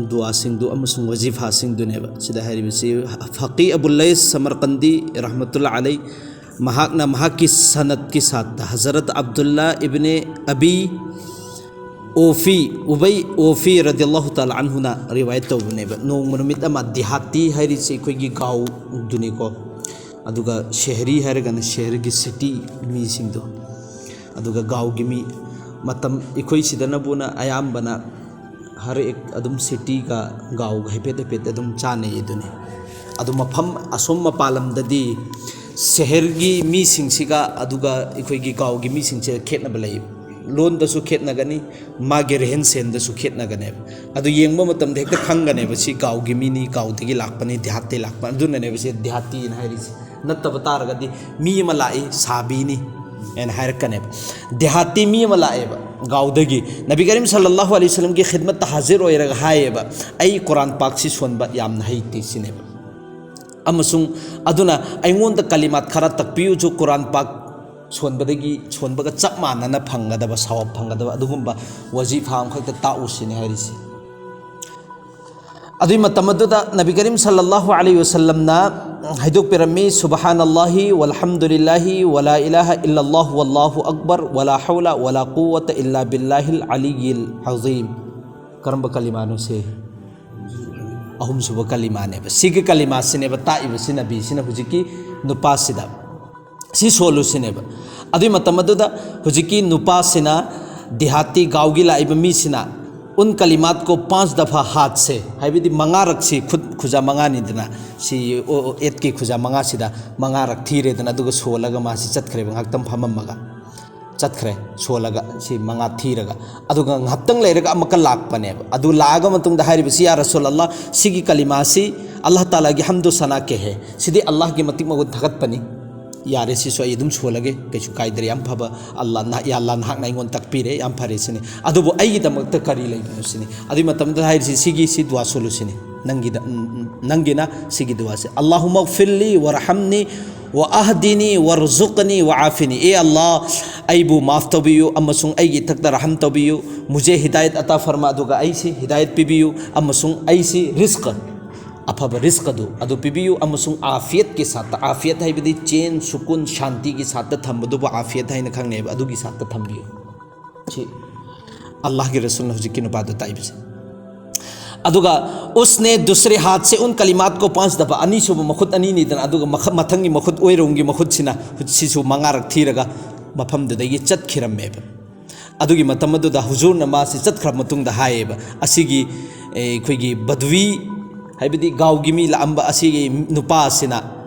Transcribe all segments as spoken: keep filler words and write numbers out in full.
ꯗꯨꯋꯥꯁꯤꯡꯗꯨ ꯑꯃꯁꯨꯡ ꯋꯖꯤꯐꯥꯁꯤꯡꯗꯨꯅꯦꯕ꯫ ꯁꯤꯗ ꯍꯥꯏꯔꯤꯕꯁꯤ ꯐꯀꯤ ꯑꯕꯨꯜ ꯂꯩꯁ ꯁꯃꯔꯀꯟꯗꯤ ꯔꯍꯃꯇꯨꯜꯂꯥ ꯑꯂꯩ, ꯃꯍꯥꯛꯅ ꯃꯍꯥꯛꯀꯤ ꯁꯅꯠꯀꯤ ꯁꯥꯠꯇ ꯍꯖꯔꯠ ꯑꯕꯗꯨꯜꯂꯥ ꯏꯕꯅꯦ ꯑꯕꯤ ꯑꯣꯐꯤ, ꯎꯕꯩ ꯑꯣꯐꯤ ꯔꯗꯤꯌꯜꯂꯥꯍꯨ ꯇꯥꯂꯥ ꯑꯟꯍꯨꯅ ꯔꯤꯋꯥꯌꯠ ꯇꯧꯕꯅꯦꯕ꯫ ꯅꯣꯡꯃ ꯅꯨꯃꯤꯠ ꯑꯃ, ꯗꯤꯍꯥꯇꯤ ꯍꯥꯏꯔꯤꯁꯤ ꯑꯩꯈꯣꯏꯒꯤ ꯒꯥꯎꯗꯨꯅꯤꯀꯣ꯫ ꯑꯗꯨꯒ ꯁꯦꯍꯔꯤ ꯍꯥꯏꯔꯒꯅ ꯁꯦꯍꯔꯒꯤ ꯁꯤꯇꯤ ꯃꯤꯁꯤꯡꯗꯣ꯫ ꯑꯗꯨꯒ ꯒꯥꯎꯒꯤ ꯃꯤ, ꯃꯇꯝ ꯑꯩꯈꯣꯏ ꯁꯤꯗꯅꯕꯨꯅ ꯑꯌꯥꯝꯕꯅ ꯍꯔ ꯑꯦꯛ ꯑꯗꯨꯝ ꯁꯤꯇꯤꯒ ꯒꯥꯎꯒ ꯍꯥꯏꯐꯦꯠ ꯍꯥꯏꯐꯦꯠ ꯑꯗꯨꯝ ꯆꯥꯟꯅꯩ ꯑꯗꯨꯅꯤ꯫ ꯑꯗꯨ ꯃꯐꯝ ꯑꯁꯣꯝ ꯃꯄꯥꯟ ꯂꯝꯗꯗꯤ ꯁꯦꯍꯔꯒꯤ ꯃꯤꯁꯤꯡꯁꯤꯒ ꯑꯗꯨꯒ ꯑꯩꯈꯣꯏꯒꯤ ꯒꯥꯎꯒꯤ ꯃꯤꯁꯤꯡꯁꯦ ꯈꯦꯠꯅꯕ ꯂꯩ꯫ ꯂꯣꯟꯗꯁꯨ ꯈꯦꯠꯅꯒꯅꯤ, ꯃꯥꯒꯤ ꯔꯦꯍꯟ ꯁꯦꯟꯗꯁꯨ ꯈꯦꯠꯅꯒꯅꯦꯕ꯫ ꯑꯗꯨ ꯌꯦꯡꯕ ꯃꯇꯝꯗ ꯍꯦꯛꯇ ꯈꯪꯒꯅꯦꯕ, ꯁꯤ ꯒꯥꯎꯒꯤ ꯃꯤꯅꯤ, ꯒꯥꯎꯗꯒꯤ ꯂꯥꯛꯄꯅꯤ, ꯗꯤꯍꯥꯠꯇꯒꯤ ꯂꯥꯛꯄ, ꯑꯗꯨꯅꯅꯦꯕ ꯁꯤ ꯗꯤꯍꯥꯇꯤꯅ ꯍꯥꯏꯔꯤꯁꯦ꯫ ꯅꯠꯇꯕ ꯇꯥꯔꯒꯗꯤ ꯃꯤ ꯑꯃ ꯂꯥꯛꯏ, ꯁꯥꯕꯤꯅꯤ ꯍꯥꯏꯅ ꯍꯥꯏꯔꯛꯀꯅꯦꯕ꯫ ꯗꯤꯍꯥꯇꯤ ꯃꯤ ꯑꯃ ꯂꯥꯛꯑꯦꯕ ꯒꯥꯎꯗꯒꯤ, ꯅꯕꯤ ꯀꯔꯤꯝ ꯁꯜꯂꯜꯂꯥꯍꯨ ꯑꯂꯩꯍꯤ ꯋꯁꯜꯂꯝꯒꯤ ꯈꯤꯗꯃꯠꯇ ꯍꯥꯖꯤꯔ ꯑꯣꯏꯔꯒ ꯍꯥꯏꯌꯦꯕ, "ꯑꯩ ꯀꯨꯔꯥꯟ ꯄꯥꯛꯁꯤ ꯁꯣꯟꯕ ꯌꯥꯝꯅ ꯍꯩꯇꯦ" ꯁꯤꯅꯦꯕ꯫ ꯑꯃꯁꯨꯡ ꯑꯗꯨꯅ ꯑꯩꯉꯣꯟꯗ ꯀꯂꯤꯃꯥꯠ ꯈꯔ ꯇꯥꯛꯄꯤꯌꯨꯁꯨ, ꯀꯨꯔꯥꯟ ꯄꯥꯛ ꯁꯣꯟꯕꯗꯒꯤ, ꯁꯣꯟꯕꯒ ꯆꯞ ꯃꯥꯟꯅꯅ ꯐꯪꯒꯗꯕ, ꯁꯋꯥꯕ ꯐꯪꯒꯗꯕ ꯑꯗꯨꯒꯨꯝꯕ ꯋꯖꯤꯐꯥ ꯑꯃꯈꯛꯇ ꯇꯥꯛꯎ ꯁꯤꯅꯤ ꯍꯥꯏꯔꯤꯁꯦ꯫ ꯑꯗꯨꯒꯤ ꯃꯇꯝ ꯑꯗꯨꯗ ꯅꯕꯤ ꯀꯔꯤꯝ ꯁꯜꯂꯜꯂꯥꯍꯨ ꯑꯂꯩꯍꯤ ꯋꯁꯜꯂꯝꯅ ꯍꯥꯏꯗꯣꯛꯄꯤꯔꯝꯃꯤ, "ꯁꯨꯕꯍꯥꯅꯜꯂꯥꯍꯤ ꯋꯜꯍꯝꯗꯨꯂꯤꯜꯂꯥꯍꯤ ꯋꯂꯥ ꯏꯂꯥꯍ ꯏꯜꯂꯜꯂꯥꯍꯨ ꯋꯜꯂꯥꯍꯨ ꯑꯛꯕꯔ ꯋꯂꯥ ꯍꯧꯂ ꯋꯂꯥ ꯀꯨꯋ꯭ꯋꯇ ꯏꯜꯂꯥ ꯕꯤꯜꯂꯥꯍꯤꯜ ꯑꯂꯤꯌꯤꯜ ꯑꯖꯤꯝ"꯫ ꯀꯔꯝꯕ ꯀꯂꯤꯃꯥꯅꯣ ꯁꯤ? ꯑꯍꯨꯝꯁꯨꯕ ꯀꯂꯤꯃꯥꯅꯦꯕ꯫ ꯁꯤꯒꯤ ꯀꯂꯤꯃꯥꯁꯤꯅꯦꯕ ꯇꯥꯛꯏꯕꯁꯤ ꯅꯕꯤꯁꯤꯅ ꯍꯧꯖꯤꯛꯀꯤ ꯅꯨꯄꯥꯁꯤꯗ꯫ ꯁꯤ ꯁꯣꯜꯂꯨ ꯁꯤꯅꯦꯕ꯫ ꯑꯗꯨꯒꯤ ꯃꯇꯝ ꯑꯗꯨꯗ ꯍꯧꯖꯤꯛꯀꯤ ꯅꯨꯄꯥꯁꯤꯅ, ꯗꯤꯍꯥꯇꯤ ꯒꯥꯎꯒꯤ ꯂꯥꯛꯏꯕ ꯃꯤꯁꯤꯅ, "ꯎꯟ ꯀꯂꯤꯃꯥꯠ ꯀꯣ ꯄꯥꯟꯆ ꯗꯐꯥ ꯍꯥꯠ ꯁꯦ", ꯍꯥꯏꯕꯗꯤ ꯃꯉꯥꯔꯛꯁꯤ, ꯈꯨꯠ ꯈꯨꯖꯥ ꯃꯉꯥꯅꯤꯗꯅ, ꯁꯤ ꯑꯣ, ꯑꯣ, ꯑꯦꯠꯀꯤ ꯈꯨꯖꯥ ꯃꯉꯥꯁꯤꯗ ꯃꯉꯥꯔꯛ ꯊꯤꯔꯦꯗꯅ, ꯑꯗꯨꯒ ꯁꯣꯜꯂꯒ ꯃꯥꯁꯤ ꯆꯠꯈ꯭ꯔꯦꯕ, ꯉꯥꯏꯍꯥꯛꯇꯪ ꯐꯝꯃꯝꯃꯒ꯫ ꯆꯠꯈ꯭ꯔꯦ ꯁꯣꯜꯂꯒ, ꯁꯤ ꯃꯉꯥ ꯊꯤꯔꯒ꯫ ꯑꯗꯨꯒ ꯉꯥꯏꯍꯥꯛꯇꯪ ꯂꯩꯔꯒ ꯑꯃꯨꯛꯀ ꯂꯥꯛꯄꯅꯦꯕ꯫ ꯑꯗꯨ ꯂꯥꯛꯑꯒ ꯃꯇꯨꯡꯗ ꯍꯥꯏꯔꯤꯕꯁꯤ, "ꯌꯥ ꯔꯁꯨꯜ ꯑꯜꯂꯥꯍ, ꯁꯤꯒꯤ ꯀꯂꯤꯃꯥꯁꯤ ꯑꯜꯂꯥꯍ ꯇꯥꯂꯥꯒꯤ ꯍꯝꯗꯨ ꯁꯅꯥ ꯀꯦ ꯍꯦ, ꯁꯤꯗꯤ ꯑꯜꯂꯥꯍꯒꯤ ꯃꯇꯤꯛ ꯃꯒꯨꯟ ꯊꯥꯒꯠꯄꯅꯤ꯫ ꯌꯥꯔꯦ, ꯁꯤꯁꯨ ꯑꯩ ꯑꯗꯨꯝ ꯁꯣꯜꯂꯒꯦ, ꯀꯩꯁꯨ ꯀꯥꯏꯗ꯭ꯔꯦ, ꯌꯥꯝ ꯐꯕ ꯑꯜꯂꯥꯍ, ꯅꯍ-, ꯌꯥ ꯑꯜꯂꯥꯍ, ꯅꯍꯥꯛꯅ ꯑꯩꯉꯣꯟꯗ ꯇꯥꯛꯄꯤꯔꯦ, ꯌꯥꯝ ꯐꯔꯦ" ꯁꯤꯅꯤ꯫ "ꯑꯗꯨꯕꯨ ꯑꯩꯒꯤꯗꯃꯛꯇ ꯀꯔꯤ ꯂꯩꯕꯅꯣ?" ꯁꯤꯅꯤ꯫ ꯑꯗꯨꯒꯤ ꯃꯇꯝꯗ ꯍꯥꯏꯔꯤꯁꯤ, "ꯁꯤꯒꯤ, ꯁꯤ ꯗꯨꯋꯥ ꯁꯣꯜꯂꯨ" ꯁꯤꯅꯤ꯫ ꯅꯪꯒꯤꯗ, ꯎꯝ, ꯎꯝ, ꯅꯪꯒꯤꯅ ꯁꯤꯒꯤ ꯗꯨꯋꯥꯁꯦ, "ꯑꯜꯂꯥꯍꯨꯝꯃ ꯒꯐꯤꯔꯂꯤ ꯋꯔꯍꯝꯅꯤ ꯋꯥ ꯑꯍꯗꯤꯅꯤ ꯋꯥꯔꯖꯨꯛꯀꯅꯤ ꯋꯥ ꯑꯥꯐꯤꯅꯤ꯫ ꯑꯦ ꯑꯜꯂꯥ, ꯑꯩꯕꯨ ꯃꯥꯐ ꯇꯧꯕꯤꯌꯨ ꯑꯃꯁꯨꯡ ꯑꯩꯒꯤ ꯏꯊꯛꯇ ꯔꯍꯝ ꯇꯧꯕꯤꯌꯨ꯫ ꯃꯨꯖꯦ ꯍꯤꯗꯥꯌꯠ ꯑꯇꯥ ꯐꯔꯃꯥ, ꯑꯗꯨꯒ ꯑꯩꯁꯤ ꯍꯤꯗꯥꯌꯠ ꯄꯤꯕꯤꯌꯨ ꯑꯃꯁꯨꯡ ꯑꯩꯁꯤ ꯔꯤꯁꯛ, ꯑꯐꯕ ꯔꯤꯁꯛ ꯑꯗꯨ, ꯑꯗꯨ ꯄꯤꯕꯤꯌꯨ ꯑꯃꯁꯨꯡ ꯑꯥꯐꯤꯌꯠꯀꯤ ꯁꯥꯠꯇ, ꯑꯥꯐꯤꯌꯠ ꯍꯥꯏꯕꯗꯤ ꯆꯦꯟ, ꯁꯨꯀꯨꯟ, ꯁꯥꯟꯇꯤꯒꯤ ꯁꯥꯠꯇ ꯊꯝꯕꯗꯨꯕꯨ ꯑꯥꯐꯤꯌꯠ ꯍꯥꯏꯅ ꯈꯪꯅꯩꯕ, ꯑꯗꯨꯒꯤ ꯁꯥꯠꯇ ꯊꯝꯕꯤꯌꯨ꯫ ꯁꯤ ꯑꯜꯂꯥꯍꯒꯤ ꯔꯁꯨꯜꯅ ꯍꯧꯖꯤꯛꯀꯤ ꯅꯨꯄꯥꯗꯨ ꯇꯥꯛꯏꯕꯁꯦ꯫ ꯑꯗꯨꯒ ꯎꯁꯅꯦ ꯗꯨꯁꯔꯦ ꯍꯥꯠꯁꯦ ꯎꯟ ꯀꯂꯤꯃꯥꯠ ꯀꯣ ꯄꯥꯟꯆ ꯗꯐꯥ, ꯑꯅꯤꯁꯨꯕ ꯃꯈꯨꯠ ꯑꯅꯤꯅꯤꯗꯅ, ꯑꯗꯨꯒ ꯃꯈ-, ꯃꯊꯪꯒꯤ ꯃꯈꯨꯠ ꯑꯣꯏꯔꯣꯝꯒꯤ ꯃꯈꯨꯠꯁꯤꯅ, ꯁꯤꯁꯨ ꯃꯉꯥꯔꯛ ꯊꯤꯔꯒ ꯃꯐꯝꯗꯨꯗꯒꯤ ꯆꯠꯈꯤꯔꯝꯃꯦꯕ꯫ ꯑꯗꯨꯒꯤ ꯃꯇꯝ ꯑꯗꯨꯗ ꯍꯨꯖꯨꯔꯅ ꯃꯥꯁꯤ ꯆꯠꯈ꯭ꯔ ꯃꯇꯨꯡꯗ ꯍꯥꯏꯌꯦꯕ, ꯑꯁꯤꯒꯤ, ꯑꯦ, ꯑꯩꯈꯣꯏꯒꯤ ꯕꯗꯋꯤ, ꯍꯥꯏꯕꯗꯤ ꯒꯥꯎꯒꯤ ꯃꯤ ꯂꯥꯛꯑꯝꯕ ꯑꯁꯤꯒꯤ ꯅꯨꯄꯥ ꯑꯁꯤꯅ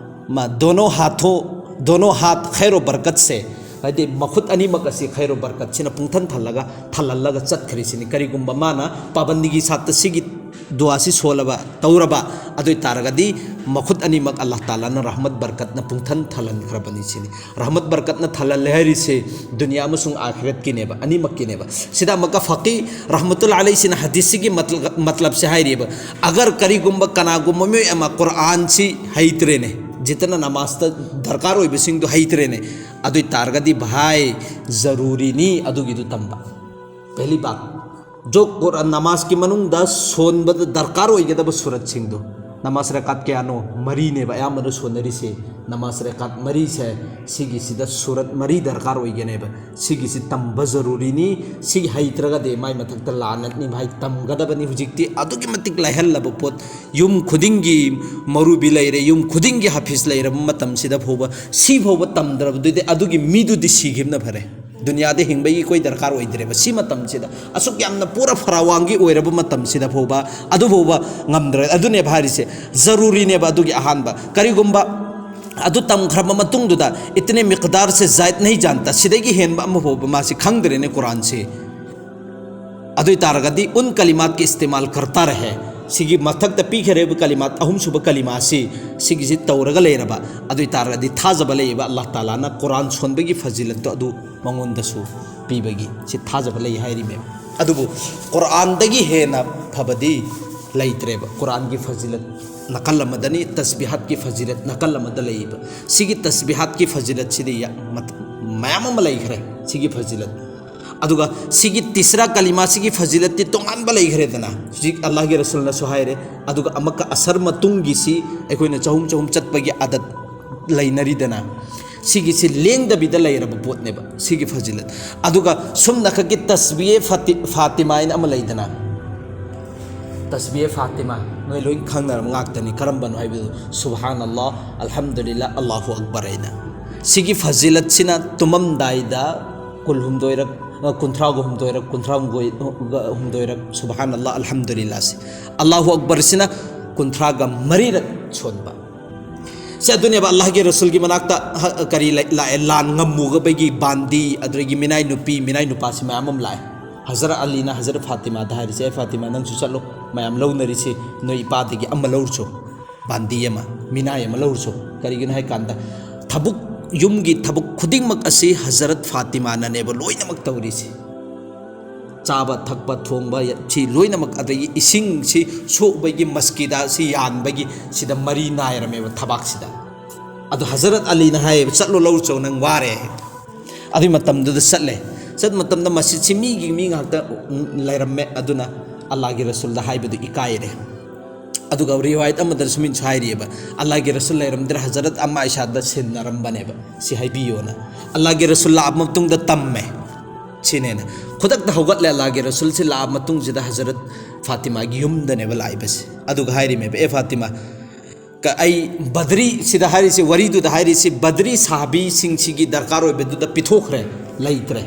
ꯃꯥ ꯗꯣꯅꯣ ꯍꯥꯊꯣ, ꯗꯣꯅꯣ ꯍꯥꯠ ꯈꯩꯔꯣ ꯕꯔꯀꯠꯁꯦ, ꯍꯥꯏꯗꯤ ꯃꯈꯨꯠ ꯑꯅꯤꯃꯛ ꯑꯁꯤ ꯈꯩꯔꯣ ꯕꯔꯀꯠꯁꯤꯅ ꯄꯨꯡꯊꯟ ꯊꯜꯂꯒ, ꯊꯜꯍꯜꯂꯒ ꯆꯠꯈ꯭ꯔꯤꯁꯤꯅꯤ꯫ ꯀꯔꯤꯒꯨꯝꯕ ꯃꯥꯅ ꯄꯥꯕꯟꯗꯤꯒꯤ ꯁꯥꯠꯇ ꯁꯤꯒꯤ ꯗꯨꯋꯥꯁꯤ ꯁꯣꯜꯂꯕ, ꯇꯧꯔꯕ, ꯑꯗꯨ ꯑꯣꯏ ꯇꯥꯔꯒꯗꯤ ꯃꯈꯨꯠ ꯑꯅꯤꯃꯛ ꯑꯜꯂꯥꯍ ꯇꯥꯂꯥꯅ ꯔꯍꯃꯠ ꯕꯔꯀꯠꯅ ꯄꯨꯡꯊꯟ ꯊꯜꯍꯟꯈ꯭ꯔꯕꯅꯤ ꯁꯤꯅꯤ꯫ ꯔꯍꯃꯠ ꯕꯔꯀꯠꯅ ꯊꯜꯍꯜꯂꯦ ꯍꯥꯏꯔꯤꯁꯦ ꯗꯨꯅꯤꯌꯥ ꯑꯃꯁꯨꯡ ꯑꯥꯈꯤꯔꯠꯀꯤꯅꯦꯕ, ꯑꯅꯤꯃꯛꯀꯤꯅꯦꯕ꯫ ꯁꯤꯗ ꯑꯃꯨꯛꯀ ꯐꯀꯤ ꯔꯍꯃꯇꯨꯜꯂꯥ ꯑꯂꯩꯁꯤꯅ ꯍꯗꯤꯁꯁꯤꯒꯤ ꯃꯇꯂ-, ꯃꯇꯂꯕꯁꯦ ꯍꯥꯏꯔꯤꯕ, ꯑꯒꯔ ꯀꯔꯤꯒꯨꯝꯕ ꯀꯅꯥꯒꯨꯝꯕ ꯃꯤꯑꯣꯏ ꯑꯃ ꯀꯨꯔꯥꯟꯁꯤ ꯍꯩꯇ꯭ꯔꯦꯅꯦ, ꯖꯤꯇꯅ ꯅꯃꯥꯖꯇ ꯗꯔꯀꯥꯔ ꯑꯣꯏꯕꯁꯤꯡꯗꯨ ꯍꯩꯇ꯭ꯔꯦꯅꯦ, ꯑꯗꯨ ꯑꯣꯏ ꯇꯥꯔꯒꯗꯤ ꯚꯥꯏ, ꯖꯔꯨꯔꯤꯅꯤ ꯑꯗꯨꯒꯤꯗꯨ ꯇꯝꯕ꯫ ꯄꯦꯍꯂꯤ ꯕꯥꯠ, ꯖꯣ ꯀꯨꯔꯥꯟ ꯅꯃꯥꯖꯀꯤ ꯃꯅꯨꯡꯗ ꯁꯣꯟꯕꯗ ꯗꯔꯀꯥꯔ ꯑꯣꯏꯒꯗꯕ ꯁꯨꯔꯠꯁꯤꯡꯗꯣ, ꯅꯃꯥꯖ ꯔꯀꯥꯠ ꯀꯌꯥꯅꯣ? ꯃꯔꯤꯅꯦꯕ ꯑꯌꯥꯝꯕꯅ ꯁꯣꯟꯅꯔꯤꯁꯦ꯫ ꯅꯃꯥꯖ ꯔꯀꯥꯠ ꯃꯔꯤꯁꯦ, ꯁꯤꯒꯤꯁꯤꯗ ꯁꯨꯔꯠ ꯃꯔꯤ ꯗꯔꯀꯥꯔ ꯑꯣꯏꯒꯅꯦꯕ꯫ ꯁꯤꯒꯤꯁꯤ ꯇꯝꯕ ꯖꯔꯨꯔꯤꯅꯤ꯫ ꯁꯤ ꯍꯩꯇ꯭ꯔꯒꯗꯤ ꯃꯥꯏ ꯃꯊꯛꯇ ꯂꯥꯅꯠꯅꯤ ꯚꯥꯏ, ꯇꯝꯒꯗꯕꯅꯤ꯫ ꯍꯧꯖꯤꯛꯇꯤ ꯑꯗꯨꯛꯀꯤ ꯃꯇꯤꯛ ꯂꯥꯏꯍꯜꯂꯕ ꯄꯣꯠ, ꯌꯨꯝ ꯈꯨꯗꯤꯡꯒꯤ ꯃꯧꯔꯨꯕꯤ ꯂꯩꯔꯦ, ꯌꯨꯝ ꯈꯨꯗꯤꯡꯒꯤ ꯍꯥꯐꯤꯖ ꯂꯩꯔꯕ ꯃꯇꯝꯁꯤꯗ ꯐꯥꯎꯕ ꯁꯤ ꯐꯥꯎꯕ ꯇꯝꯗ꯭ꯔꯕꯗꯨꯗꯤ ꯑꯗꯨꯒꯤ ꯃꯤꯗꯨꯗꯤ ꯁꯤꯈꯤꯕꯅ ꯐꯔꯦ꯫ ꯗꯨꯅꯤꯌꯥꯗ ꯍꯤꯡꯕꯒꯤ ꯀꯣꯏ ꯗꯔꯀꯥꯔ ꯑꯣꯏꯗ꯭ꯔꯦꯕ꯫ ꯁꯤ ꯃꯇꯝꯁꯤꯗ ꯑꯁꯨꯛ ꯌꯥꯝꯅ ꯄꯨꯔꯥ ꯐꯔꯥꯋꯥꯡꯒꯤ ꯑꯣꯏꯔꯕ ꯃꯇꯝꯁꯤꯗ ꯐꯥꯎꯕ, ꯑꯗꯨ ꯐꯥꯎꯕ ꯉꯝꯗ꯭ꯔꯦ꯫ ꯑꯗꯨꯅꯦꯕ ꯍꯥꯏꯔꯤꯁꯦ, ꯖꯔꯨꯔꯤꯅꯦꯕ꯫ ꯑꯗꯨꯒꯤ ꯑꯍꯥꯟꯕ, ꯀꯔꯤꯒꯨꯝꯕ ꯑꯗꯨ ꯇꯝꯈ꯭ꯔꯕ ꯃꯇꯨꯡꯗꯨꯗ ꯏꯇꯅꯦ ꯃꯤꯛꯗꯥꯔꯁꯦ ꯖꯥꯏꯠ ꯅꯍꯤ ꯖꯥꯟꯇꯥ, ꯁꯤꯗꯒꯤ ꯍꯦꯟꯕ ꯑꯃ ꯐꯥꯎꯕ ꯃꯥꯁꯤ ꯈꯪꯗ꯭ꯔꯦꯅꯦ ꯀꯨꯔꯥꯟꯁꯦ꯫ ꯑꯗꯨ ꯑꯣꯏ ꯇꯥꯔꯒꯗꯤ ꯎꯟ ꯀꯂꯤꯃꯥꯠꯀꯤ ꯏꯁꯇꯤꯃꯥꯜ ꯀꯔꯇꯥ ꯔꯍꯦ꯫ ꯁꯤꯒꯤ ꯃꯊꯛꯇ ꯄꯤꯈ꯭ꯔꯤꯕ ꯀꯂꯤꯃꯥꯠ, ꯑꯍꯨꯝꯁꯨꯕ ꯀꯂꯤꯃꯥꯁꯤ, ꯁꯤꯒꯤꯁꯤ ꯇꯧꯔꯒ ꯂꯩꯔꯕ, ꯑꯗꯨ ꯑꯣꯏ ꯇꯥꯔꯒꯗꯤ ꯊꯥꯖꯕ ꯂꯩꯌꯦꯕ, ꯑꯜꯂꯥꯍ ꯇꯥꯂꯥꯅ ꯀꯨꯔꯥꯟ ꯁꯣꯟꯕꯒꯤ ꯐꯖꯤꯂꯠꯇꯣ ꯑꯗꯨ ꯃꯉꯣꯟꯗꯁꯨ ꯄꯤꯕꯒꯤ ꯁꯤ ꯊꯥꯖꯕ ꯂꯩ ꯍꯥꯏꯔꯤꯃꯦꯕ꯫ ꯑꯗꯨꯕꯨ ꯀꯨꯔꯥꯟꯗꯒꯤ ꯍꯦꯟꯅ ꯐꯕꯗꯤ ꯂꯩꯇ꯭ꯔꯦꯕ꯫ ꯀꯨꯔꯥꯟꯒꯤ ꯐꯖꯤꯂꯠ ꯅꯥꯀꯜ ꯑꯃꯗꯅꯤ, ꯇꯁꯕꯤꯍꯥꯠꯀꯤ ꯐꯖꯤꯂꯠ ꯅꯥꯀꯜ ꯑꯃꯗ ꯂꯩꯌꯦꯕ꯫ ꯁꯤꯒꯤ ꯇꯁꯕꯤꯍꯥꯠꯀꯤ ꯐꯖꯤꯂꯠꯁꯤꯗꯤ ꯌꯥ-, ꯃꯠ-, ꯃꯌꯥꯝ ꯑꯃ ꯂꯩꯈ꯭ꯔꯦ ꯁꯤꯒꯤ ꯐꯖꯤꯂꯠ꯫ ꯑꯗꯨꯒ ꯁꯤꯒꯤ ꯇꯤꯁꯔꯥ ꯀꯂꯤꯃꯥꯁꯤꯒꯤ ꯐꯖꯤꯂꯠꯇꯤ ꯇꯣꯉꯥꯟꯕ ꯂꯩꯈ꯭ꯔꯦꯗꯅ, ꯍꯧꯖꯤꯛ ꯑꯜꯂꯥꯍꯒꯤ ꯔꯁꯨꯜꯅꯁꯨ ꯍꯥꯏꯔꯦ꯫ ꯑꯗꯨꯒ ꯑꯃꯨꯛꯀ ꯑꯁꯔ ꯃꯇꯨꯡꯒꯤꯁꯤ ꯑꯩꯈꯣꯏꯅ ꯆꯍꯨꯝ ꯆꯍꯨꯝ ꯆꯠꯄꯒꯤ ꯑꯥꯗꯠ ꯂꯩꯅꯔꯤꯗꯅ, ꯁꯤꯒꯤꯁꯤ ꯂꯦꯡꯗꯕꯤꯗ ꯂꯩꯔꯕ ꯄꯣꯠꯅꯦꯕ ꯁꯤꯒꯤ ꯐꯖꯤꯂꯠ꯫ ꯑꯗꯨꯒ ꯁꯨꯝꯅꯈꯛꯀꯤ ꯇꯁꯕꯤꯌꯦ ꯐꯥꯇꯤ-, ꯐꯥꯇꯤꯃꯥ ꯍꯥꯏꯅ ꯑꯃ ꯂꯩꯗꯅ, ꯇꯁꯕꯤꯌꯦ ꯐꯥꯇꯤꯃꯥ ꯅꯣꯏ ꯂꯣꯏ ꯈꯪꯅꯔꯕ ꯉꯥꯛꯇꯅꯤ꯫ ꯀꯔꯝꯕꯅꯣ ꯍꯥꯏꯕꯗꯨ, ꯁꯨꯕꯍꯥꯅꯜꯂꯥ, ꯑꯜꯍꯝꯗꯨꯂꯤꯜꯂꯥ, ꯑꯜꯂꯥꯍꯨ ꯑꯛꯕꯔ ꯍꯥꯏꯅ꯫ ꯁꯤꯒꯤ ꯐꯖꯤꯂꯠꯁꯤꯅ ꯇꯨꯝꯃꯝꯗꯥꯏꯗ ꯀꯨꯟꯍꯨꯝꯗꯣꯏꯔꯛ, ꯀꯨꯟꯊ꯭ꯔꯥꯒ ꯍꯨꯝꯗꯣꯏꯔꯛ, ꯀꯨꯟꯊ꯭ꯔꯥ ꯍꯨꯝꯗꯣꯏꯔꯛ, ꯁꯨꯕꯍꯥꯅꯜꯂꯥ, ꯑꯜꯍꯝꯗꯨꯂꯤꯜꯂꯥꯁꯤ꯫ ꯑꯜꯂꯥꯍꯨ ꯑꯛꯕꯔꯁꯤꯅ ꯀꯨꯟꯊ꯭ꯔꯥꯒ ꯃꯔꯤꯔꯛ ꯁꯣꯟꯕ꯫ ꯁꯤ ꯑꯗꯨꯅꯦꯕ ꯑꯜꯂꯥꯍꯒꯤ ꯔꯁꯨꯜꯒꯤ ꯃꯅꯥꯛꯇ ꯍ-, ꯀꯔꯤ ꯂꯩ-, ꯂꯥꯛꯑꯦ? ꯂꯥꯟ ꯉꯝꯃꯨꯒꯕꯒꯤ ꯕꯥꯟꯗꯤ, ꯑꯗꯨꯗꯒꯤ ꯃꯤꯅꯥꯏ ꯅꯨꯄꯤ, ꯃꯤꯅꯥꯏ ꯅꯨꯄꯥꯁꯤ ꯃꯌꯥꯝ ꯑꯃ ꯂꯥꯛꯑꯦ꯫ ꯍꯖꯔꯠ ꯑꯂꯤꯅ ꯍꯖꯔꯠ ꯐꯥꯇꯤꯃꯥꯗ ꯍꯥꯏꯔꯤꯁꯦ, "ꯑꯦ ꯐꯥꯇꯤꯃꯥ, ꯅꯪꯁꯨ ꯆꯠꯂꯣ, ꯃꯌꯥꯝ ꯂꯧꯅꯔꯤꯁꯤ ꯅꯣꯏ ꯏꯄꯥꯗꯒꯤ ꯑꯃ ꯂꯧꯔꯨꯆꯣ, ꯕꯥꯟꯗꯤ ꯑꯃ, ꯃꯤꯅꯥꯏ ꯑꯃ ꯂꯧꯔꯨꯆꯣ"꯫ ꯀꯔꯤꯒꯤꯅꯣ ꯍꯥꯏ ꯀꯥꯟꯗ, ꯊꯕꯛ, ꯌꯨꯝꯒꯤ ꯊꯕꯛ ꯈꯨꯗꯤꯡꯃꯛ ꯑꯁꯤ ꯍꯖꯔꯠ ꯐꯥꯇꯤꯃꯥꯅꯅꯦꯕ ꯂꯣꯏꯅꯃꯛ ꯇꯧꯔꯤꯁꯤ꯫ ꯆꯥꯕ ꯊꯛꯄ ꯊꯣꯡꯕ ꯁꯤ ꯂꯣꯏꯅꯃꯛ, ꯑꯗꯒꯤ ꯏꯁꯤꯡꯁꯤ ꯁꯣꯛꯄꯒꯤ, ꯃꯁꯀꯤꯗ ꯁꯤ ꯌꯥꯟꯕꯒꯤ, ꯁꯤꯗ ꯃꯔꯤ ꯅꯥꯏꯔꯝꯃꯦꯕ ꯊꯕꯥꯛꯁꯤꯗ꯫ ꯑꯗꯣ ꯍꯖꯔꯠ ꯑꯂꯤꯅ ꯍꯥꯏꯌꯦꯕ, "ꯆꯠꯂꯣ, ꯂꯧꯔꯨꯆꯣ, ꯅꯪ ꯋꯥꯔꯦ"꯫ ꯑꯗꯨꯒꯤ ꯃꯇꯝꯗꯨꯗ ꯆꯠꯂꯦ꯫ ꯆꯠꯄ ꯃꯇꯝꯗ ꯃꯁꯖꯤꯠꯁꯤ ꯃꯤꯒꯤ ꯃꯤ ꯉꯥꯛꯇ ꯂꯩꯔꯝꯃꯦ꯫ ꯑꯗꯨꯅ ꯑꯜꯂꯥꯍꯒꯤ ꯔꯁꯨꯜꯗ ꯍꯥꯏꯕꯗꯨ ꯏꯀꯥꯏꯔꯦ꯫ ꯑꯗꯨꯒ ꯔꯤꯋꯥꯌꯠ ꯑꯃꯗ ꯁꯨꯃꯤꯟꯁꯨ ꯍꯥꯏꯔꯤꯑꯕ, "ꯑꯜꯂꯥꯍꯒꯤ ꯔꯁꯨꯜ ꯂꯩꯔꯝꯗ꯭ꯔꯦ, ꯍꯖꯔꯠ ꯑꯃ ꯑꯥꯏꯁꯥꯗ ꯁꯤꯟꯅꯔꯝꯕꯅꯦꯕ, ꯁꯤ ꯍꯥꯏꯕꯤꯌꯣꯅ"꯫ ꯑꯜꯂꯥꯍꯒꯤ ꯔꯁꯨꯜ ꯂꯥꯛꯑꯕ ꯃꯇꯨꯡꯗ ꯇꯝꯃꯦ꯫ ꯁꯤꯅꯦꯅ꯫ ꯈꯨꯗꯛꯇ ꯍꯧꯒꯠꯂꯦ, ꯑꯜꯂꯥꯍꯒꯤ ꯔꯁꯨꯜꯁꯤ ꯂꯥꯛꯑꯕ ꯃꯇꯨꯡꯁꯤꯗ ꯍꯖꯔꯠ ꯐꯥꯇꯤꯃꯥꯒꯤ ꯌꯨꯝꯗꯅꯦꯕ ꯂꯥꯛꯏꯕꯁꯦ꯫ ꯑꯗꯨꯒ ꯍꯥꯏꯔꯤꯃꯦꯕ, "ꯑꯦ ꯐꯥꯇꯤꯃꯥ, ꯀ-, ꯑꯩ ꯕꯗ꯭ꯔꯤ ꯁꯤꯗ ꯍꯥꯏꯔꯤꯁꯤ, ꯋꯥꯔꯤꯗꯨꯗ ꯍꯥꯏꯔꯤꯁꯤ ꯕꯗ꯭ꯔꯤ ꯁꯥꯍꯥꯕꯤꯁꯤꯡꯁꯤꯒꯤ ꯗꯔꯀꯥꯔ ꯑꯣꯏꯕꯗꯨꯗ ꯄꯤꯊꯣꯛꯈ꯭ꯔꯦ, ꯂꯩꯇ꯭ꯔꯦ,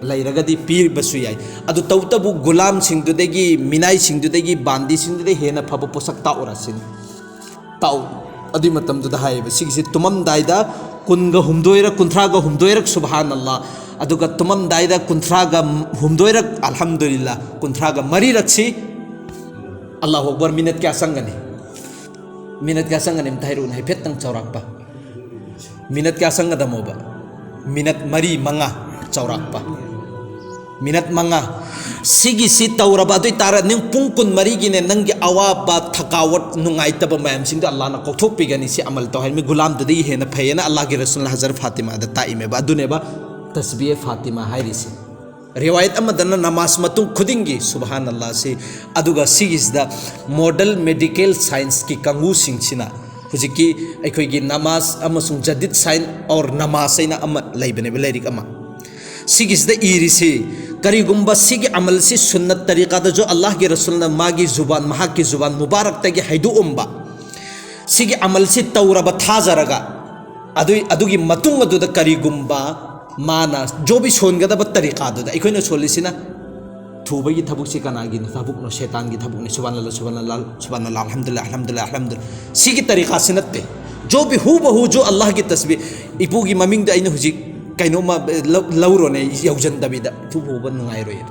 ꯂꯩꯔꯒꯗꯤ ꯄꯤꯕꯁꯨ ꯌꯥꯏ꯫ ꯑꯗꯨ ꯇꯧꯕꯇꯕꯨ ꯒꯨꯂꯥꯝꯁꯤꯡꯗꯨꯗꯒꯤ, ꯃꯤꯅꯥꯏꯁꯤꯡꯗꯨꯗꯒꯤ, ꯕꯥꯟꯗꯤꯁꯤꯡꯗꯨꯗꯒꯤ ꯍꯦꯟꯅ ꯐꯕ ꯄꯣꯠꯁꯛ ꯇꯥꯛꯎꯔ ꯁꯤꯅꯤ꯫ ꯇꯥꯛꯎ"꯫ ꯑꯗꯨꯏ ꯃꯇꯝꯗꯨꯗ ꯍꯥꯏꯌꯦꯕ, ꯁꯤꯒꯤꯁꯤ ꯇꯨꯝꯃꯝꯗꯥꯏꯗ ꯀꯨꯟꯒ ꯍꯨꯝꯗꯣꯏꯔꯛ, ꯀꯨꯟꯊ꯭ꯔꯥꯒ ꯍꯨꯝꯗꯣꯏꯔꯛ ꯁꯨꯕꯍꯥꯅꯜꯂꯥ, ꯑꯗꯨꯒ ꯇꯨꯝꯃꯝꯗꯥꯏꯗ ꯀꯨꯟꯊ꯭ꯔꯥꯒ ꯍꯨꯝꯗꯣꯏꯔꯛ ꯑꯜꯍꯝꯗꯨꯂꯤꯜꯂꯥ, ꯀꯨꯟꯊ꯭ꯔꯥꯒ ꯃꯔꯤꯔꯛꯁꯤ ꯑꯜꯂꯥꯍꯨ ꯑꯛꯕꯔ꯫ ꯃꯤꯅꯠ ꯀꯌꯥ ꯆꯪꯒꯅꯤ? ꯃꯤꯅꯠ ꯀꯌꯥ ꯆꯪꯒꯅꯤ ꯑꯝꯇ ꯍꯥꯏꯔꯛꯎꯅꯦ, ꯍꯥꯏꯐꯦꯠꯇꯪ ꯆꯥꯎꯔꯥꯛꯄ꯫ ꯃꯤꯅꯠ ꯀꯌꯥ ꯆꯪꯒꯗꯃꯣꯕ? ꯃꯤꯅꯠ ꯃꯔꯤ ꯃꯉꯥ ꯆꯥꯎꯔꯥꯛꯄ꯫ ꯃꯤꯅꯠ ꯃꯉꯥ꯫ ꯁꯤꯒꯤꯁꯤ ꯇꯧꯔꯕ ꯑꯗꯨ ꯑꯣꯏꯇꯥꯔ ꯅꯪ ꯄꯨꯡ ꯀꯨꯟꯃꯔꯤꯒꯤꯅꯦ, ꯅꯪꯒꯤ ꯑꯋꯥꯕ, ꯊꯀꯥꯋꯠ, ꯅꯨꯡꯉꯥꯏꯇꯕ ꯃꯌꯥꯝꯁꯤꯡꯗꯣ ꯑꯜꯂꯥꯍꯅ ꯀꯣꯛꯊꯣꯛꯄꯤꯒꯅꯤ꯫ ꯁꯤ ꯑꯃꯜ ꯇꯧ ꯍꯥꯏ꯫ ꯃꯤ ꯒꯨꯂꯥꯝꯗꯨꯗꯒꯤ ꯍꯦꯟꯅ ꯐꯩꯌꯦꯅ ꯑꯜꯂꯥꯍꯒꯤ ꯔꯁꯨꯜꯅ ꯍꯖꯔ ꯐꯥꯇꯤꯃꯥꯗ ꯇꯥꯛꯏꯃꯦꯕ꯫ ꯑꯗꯨꯅꯦꯕ ꯇꯁꯕꯤꯍ ꯐꯥꯇꯤꯃꯥ ꯍꯥꯏꯔꯤꯁꯦ꯫ ꯔꯤꯋꯥꯌꯠ ꯑꯃꯗꯅ ꯅꯃꯥꯖ ꯃꯇꯨꯡ ꯈꯨꯗꯤꯡꯒꯤ ꯁꯨꯕꯍꯥꯅꯜꯂꯥꯍꯁꯤ, ꯑꯗꯨꯒ ꯁꯤꯒꯤꯁꯤꯗ ꯃꯣꯗꯔꯟ ꯃꯦꯗꯤꯀꯦꯜ ꯁꯥꯏꯟꯁꯀꯤ ꯀꯥꯡꯕꯨꯁꯤꯡꯁꯤꯅ ꯍꯧꯖꯤꯛꯀꯤ ꯑꯩꯈꯣꯏꯒꯤ ꯅꯃꯥꯖ ꯑꯃꯁꯨꯡ ꯖꯗꯤꯗ ꯁꯥꯏꯟꯁ ꯑꯣꯔ ꯅꯃꯥꯖ ꯍꯥꯏꯅ ꯑꯃ ꯂꯩꯕꯅꯦꯕ, ꯂꯥꯏꯔꯤꯛ ꯑꯃ꯫ ꯁꯤꯒꯤꯁꯤꯗ ꯏꯔꯤꯁꯤ, ꯀꯔꯤꯒꯨꯝꯕ ꯁꯤꯒꯤ ꯑꯃꯜꯁꯤ ꯁꯨꯟꯅꯠ ꯇꯔꯤꯀꯥꯗꯁꯨ ꯑꯜꯂꯥꯍꯒꯤ ꯔꯁꯨꯜꯅ ꯃꯥꯒꯤ ꯖꯨꯕꯥꯟ, ꯃꯍꯥꯛꯀꯤ ꯖꯨꯕꯥꯟ ꯃꯨꯕꯥꯔꯛꯇꯒꯤ ꯍꯥꯏꯗꯣꯛꯑꯝꯕ ꯁꯤꯒꯤ ꯑꯃꯜꯁꯤ ꯇꯧꯔꯕ ꯊꯥꯖꯔꯒ, ꯑꯗꯨꯏ, ꯑꯗꯨꯒꯤ ꯃꯇꯨꯡ ꯑꯗꯨꯗ ꯀꯔꯤꯒꯨꯝꯕ ꯃꯥꯅ ꯖꯣꯕꯤ ꯁꯣꯟꯒꯗꯕ ꯇꯔꯤꯀꯥꯗꯨꯗ, ꯑꯩꯈꯣꯏꯅ ꯁꯣꯜꯂꯤꯁꯤꯅ ꯊꯨꯕꯒꯤ ꯊꯕꯛꯁꯤ ꯀꯅꯥꯒꯤꯅꯣ? ꯊꯕꯛꯅꯣ? ꯁꯩꯇꯥꯟꯒꯤ ꯊꯕꯛꯅꯤ꯫ ꯁꯨꯕꯥꯅꯜꯂꯥ, ꯁꯨꯕꯥꯅꯜꯂꯥ, ꯁꯨꯕꯥꯅꯜꯂꯥ, ꯑꯜꯍꯝꯗꯨꯂꯤꯜꯂꯥ, ꯑꯜꯍꯝꯗꯨꯂꯤꯜꯂꯥ, ꯑꯜꯍꯝꯗꯨꯂꯤꯜꯂꯥ꯫ ꯁꯤꯒꯤ ꯇꯔꯤꯀꯥꯁꯤ ꯅꯠꯇꯦ꯫ ꯖꯣꯕꯤ ꯍꯨꯕꯍꯨ ꯖꯣ ꯑꯜꯂꯥꯍꯒꯤ ꯇꯁꯕꯤ, ꯏꯄꯨꯒꯤ ꯃꯃꯤꯡꯗ ꯑꯩꯅ ꯍꯧꯖꯤꯛ ꯀꯩꯅꯣꯝꯃ ꯂꯧ-, ꯂꯧꯔꯣꯅꯦ ꯌꯧꯖꯟꯗꯕꯤꯗ, ꯊꯨꯕ ꯍꯨꯕ ꯅꯨꯡꯉꯥꯏꯔꯣꯏ꯫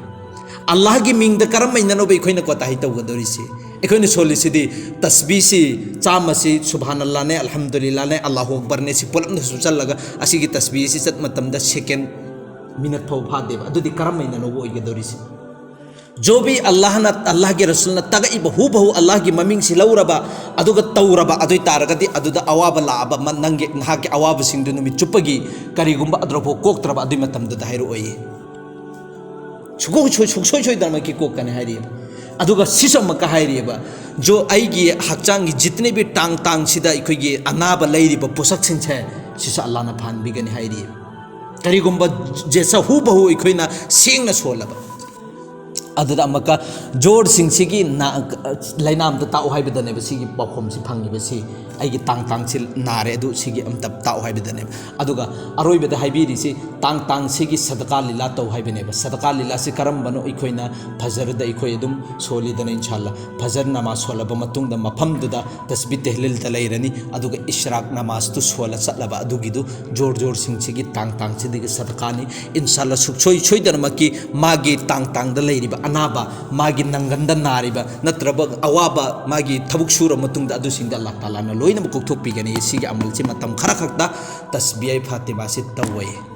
ꯑꯜꯂꯥꯍꯒꯤ ꯃꯤꯡꯗ ꯀꯔꯝ ꯍꯥꯏꯅꯅꯣꯕ ꯑꯩꯈꯣꯏꯅ ꯀꯣꯇꯥꯍꯤ ꯇꯧꯒꯗꯧꯔꯤꯁꯤ? ꯑꯩꯈꯣꯏꯅ ꯁꯣꯜꯂꯤꯁꯤꯗꯤ ꯇꯁꯕꯤꯁꯤ ꯆꯥꯝꯃꯁꯤ ꯁꯨꯕꯍꯥꯅꯜꯂꯥꯍꯅꯦ, ꯑꯜꯍꯝꯗꯨꯂꯤꯜꯂꯥꯍꯅꯦ, ꯑꯜꯂꯥꯍꯨ ꯑꯛꯕꯔꯅꯦ, ꯁꯤ ꯄꯨꯂꯞꯅ ꯁꯨꯞꯆꯜꯂꯒ ꯑꯁꯤꯒꯤ ꯇꯁꯕꯤꯁꯤ ꯆꯠ ꯃꯇꯝꯗ ꯁꯦꯀꯦꯟ ꯃꯤꯅꯠ ꯐꯥꯎ ꯐꯥꯗꯦꯕ꯫ ꯑꯗꯨꯗꯤ ꯀꯔꯝ ꯍꯥꯏꯅꯅꯣꯕ ꯑꯣꯏꯒꯗꯧꯔꯤꯁꯤ? ꯖꯣꯕꯤ ꯑꯜꯂꯥꯍꯅ, ꯑꯜꯂꯥꯍꯒꯤ ꯔꯁꯨꯜꯅ ꯇꯥꯛꯂꯛꯏꯕ ꯍꯨꯕꯍꯨ ꯑꯜꯂꯥꯍꯒꯤ ꯃꯃꯤꯡꯁꯤ ꯂꯧꯔꯕ, ꯑꯗꯨꯒ ꯇꯧꯔꯕ, ꯑꯗꯨ ꯑꯣꯏ ꯇꯥꯔꯒꯗꯤ ꯑꯗꯨꯗ ꯑꯋꯥꯕ ꯂꯥꯛꯑꯕ, ꯃ-, ꯅꯪꯒꯤ, ꯅꯍꯥꯛꯀꯤ ꯑꯋꯥꯕꯁꯤꯡꯗꯨ ꯅꯨꯃꯤꯠ ꯆꯨꯞꯄꯒꯤ ꯀꯔꯤꯒꯨꯝꯕ ꯑꯗꯨꯐꯥꯎ ꯀꯣꯛꯇ꯭ꯔꯕ, ꯑꯗꯨꯒꯤ ꯃꯇꯝꯗꯨꯗ ꯍꯥꯏꯔꯛꯑꯣꯌꯦ꯫ ꯁꯨꯡꯀꯣꯛ ꯁꯣꯏ-, ꯁꯨꯡꯁꯣꯏ ꯁꯣꯏꯗꯅꯃꯛꯀꯤ ꯀꯣꯛꯀꯅꯤ ꯍꯥꯏꯔꯤꯑꯕ꯫ ꯑꯗꯨꯒ ꯁꯤꯁꯨ ꯑꯃꯨꯛꯀ ꯍꯥꯏꯔꯤꯑꯕ, ꯖꯣ, ꯑꯩꯒꯤ ꯍꯛꯆꯥꯡꯒꯤ ꯖꯤꯇꯅꯦꯕꯤ ꯇꯥꯡ ꯇꯥꯡꯁꯤꯗ ꯑꯩꯈꯣꯏꯒꯤ ꯑꯅꯥꯕ ꯂꯩꯔꯤꯕ ꯄꯣꯠꯁꯛꯁꯤꯡꯁꯦ, ꯁꯤꯁꯨ ꯑꯜꯂꯥꯍꯅ ꯐꯍꯟꯕꯤꯒꯅꯤ ꯍꯥꯏꯔꯤꯑꯕ꯫ ꯀꯔꯤꯒꯨꯝꯕ ꯖꯦꯁꯥ ꯍꯨꯕꯍꯨ ꯑꯩꯈꯣꯏꯅ ꯁꯦꯡꯅ ꯁꯣꯜꯂꯕ꯫ ꯑꯗꯨꯗ ꯑꯃꯨꯛꯀ ꯖꯣꯔꯁꯤꯡꯁꯤꯒꯤ ꯅꯥ-, ꯂꯥꯏꯅꯥ ꯑꯝꯇ ꯇꯥꯛꯎ ꯍꯥꯏꯕꯗꯅꯦꯕ ꯁꯤꯒꯤ ꯄꯥꯎꯈꯨꯝꯁꯤ ꯐꯪꯉꯤꯕꯁꯤ, "ꯑꯩꯒꯤ ꯇꯥꯡ ꯇꯥꯡꯁꯤ ꯅꯥꯔꯦ, ꯑꯗꯨ ꯁꯤꯒꯤ ꯑꯝꯇ ꯇꯥꯛꯎ" ꯍꯥꯏꯕꯗꯅꯦꯕ꯫ ꯑꯗꯨꯒ ꯑꯔꯣꯏꯕꯗ ꯍꯥꯏꯕꯤꯔꯤꯁꯤ, ꯇꯥꯡ ꯇꯥꯡꯁꯤꯒꯤ ꯁꯗꯀꯥ ꯂꯤꯂꯥ ꯇꯧ ꯍꯥꯏꯕꯅꯦꯕ꯫ ꯁꯗꯀꯥ ꯂꯤꯂꯥꯁꯤ ꯀꯔꯝꯕꯅꯣ? ꯑꯩꯈꯣꯏꯅ ꯐꯖꯔꯗ ꯑꯩꯈꯣꯏ ꯑꯗꯨꯝ ꯁꯣꯜꯂꯤꯗꯅ, ꯏꯟꯁꯥꯜꯂꯥ꯫ ꯐꯖꯔ ꯅꯃꯥꯖ ꯁꯣꯜꯂꯕ ꯃꯇꯨꯡꯗ ꯃꯐꯝꯗꯨꯗ ꯇꯁꯕꯤ ꯇꯦꯍꯂꯤꯜꯗ ꯂꯩꯔꯅꯤ, ꯑꯗꯨꯒ ꯏꯁ꯭ꯔꯥꯛ ꯅꯃꯥꯖꯇꯨ ꯁꯣꯜꯂ ꯆꯠꯂꯕ ꯑꯗꯨꯒꯤꯗꯨ ꯖꯣꯔ ꯖꯣꯔꯁꯤꯡꯁꯤꯒꯤ ꯇꯥꯡ ꯇꯥꯡꯁꯤꯗꯒꯤ ꯁꯗꯀꯥꯅꯤ꯫ ꯏꯟꯁꯥꯜꯂꯥ, ꯁꯨꯛꯁꯣꯏ ꯁꯣꯏꯗꯅꯃꯛꯀꯤ ꯃꯥꯒꯤ ꯇꯥꯡ ꯇꯥꯡꯗ ꯂꯩꯔꯤꯕ ꯑꯅꯥꯕ, ꯃꯥꯒꯤ ꯅꯪꯒꯟꯗ ꯅꯥꯔꯤꯕ ꯅꯠꯇ꯭ꯔꯕ ꯑꯋꯥꯕ, ꯃꯥꯒꯤ ꯊꯕꯛ ꯁꯨꯔ ꯃꯇꯨꯡꯗ ꯑꯗꯨꯁꯤꯡꯗ ꯑꯜꯂꯥꯍ ꯇꯥꯂꯥꯅ ꯂꯣꯏꯅꯃꯛ ꯀꯣꯛꯊꯣꯛꯄꯤꯒꯅꯤ꯫ ꯁꯤꯒꯤ ꯑꯃꯜꯁꯤ ꯃꯇꯝ ꯈꯔ ꯈꯛꯇ ꯇꯁꯕꯤꯍ ꯐꯥꯇꯤꯃꯥꯁꯤ ꯇꯧꯋꯦ꯫